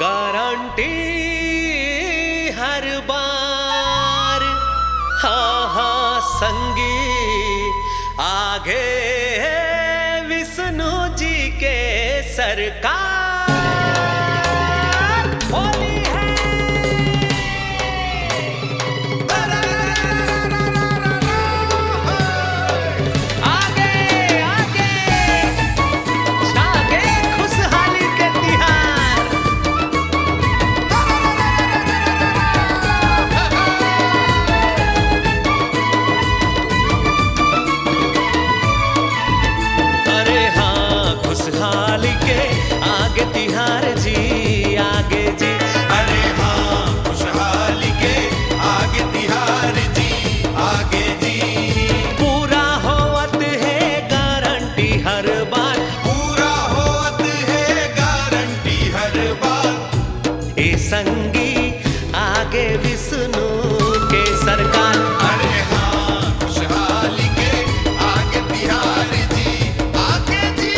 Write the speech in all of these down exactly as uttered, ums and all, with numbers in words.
Guarantee हर बार। हाँ हाँ संगी, आगे विष्णु जी के सरकार। होली है। आगे, आगे, छागे खुशहाली के तिहार। अरे हाँ, खुशहाली के आगे तिहार जी, आगे जी। अरे हाँ, खुशहाली के आगे तिहार जी, आगे जी। पूरा होवत हे गारंटी हर बार। पूरा होवत हे गारंटी हर बार। ए संगी, आगे विष्णु के सरकार। अरे हाँ, खुशहाली के आगे तिहार जी, आगे जी।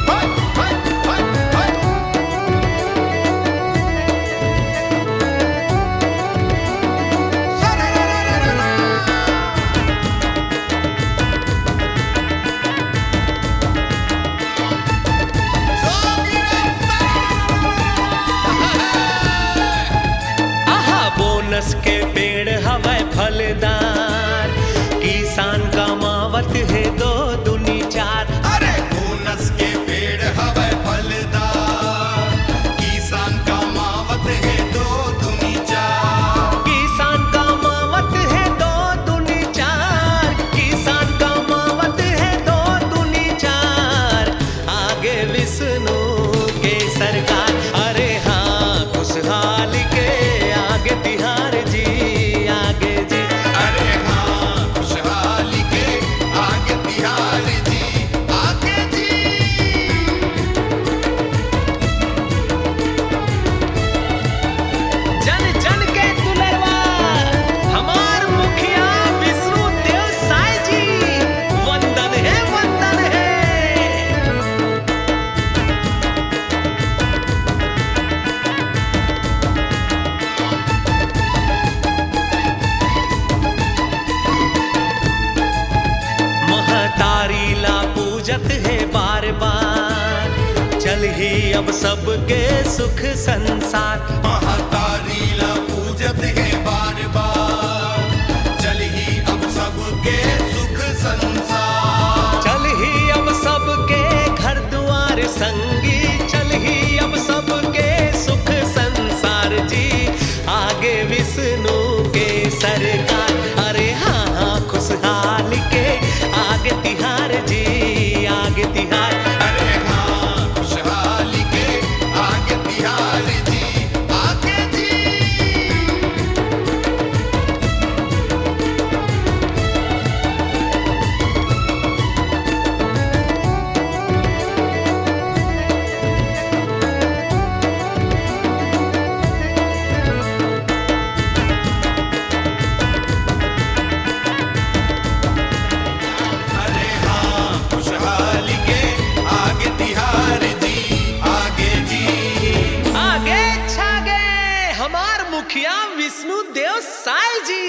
हट, हट, हट, हट। आहा, बोनस के पेड़ हवय फलदार, किसान कमावत हे दो दूनी चार। अरे, बोनस के पेड़ हवय फलदार, किसान कमावत हे दो दूनी चार। किसान कमावत हे दो दूनी चार, किसान कमावत हे दो दूनी चार। आगे विष्णु के सरकार। अरे हाँ, खुशहाली के आगे तिहार जी, आगे जी। अरे हाँ, खुशहाली के आगे तिहार जी, आगे जी। जन जन के दुलरवा हमार मुखिया विष्णु देव साय जी, वंदन हे, वंदन हे। महतारी ला पूजत हे बार बार, चलही अब सबके सुख संसार। महतारी ला पूजत हे बार बार, चलही अब सबके सुख संसार। चलही अब सबके घर दुआर संगी, चलही अब सबके सुख संसार जी। आगे विष्णु के सरकार। अरे हाँ हाँ, खुशहाली के आगे तिहार जी, आगे तिहार। अरे हाँ, खुशहाली के आगे तिहार जी, आगे जी। अरे हाँ, खुशहाली के आगे तिहार जी, आगे जी। आगे छागे हमार मुखिया विष्णु देव साय जी।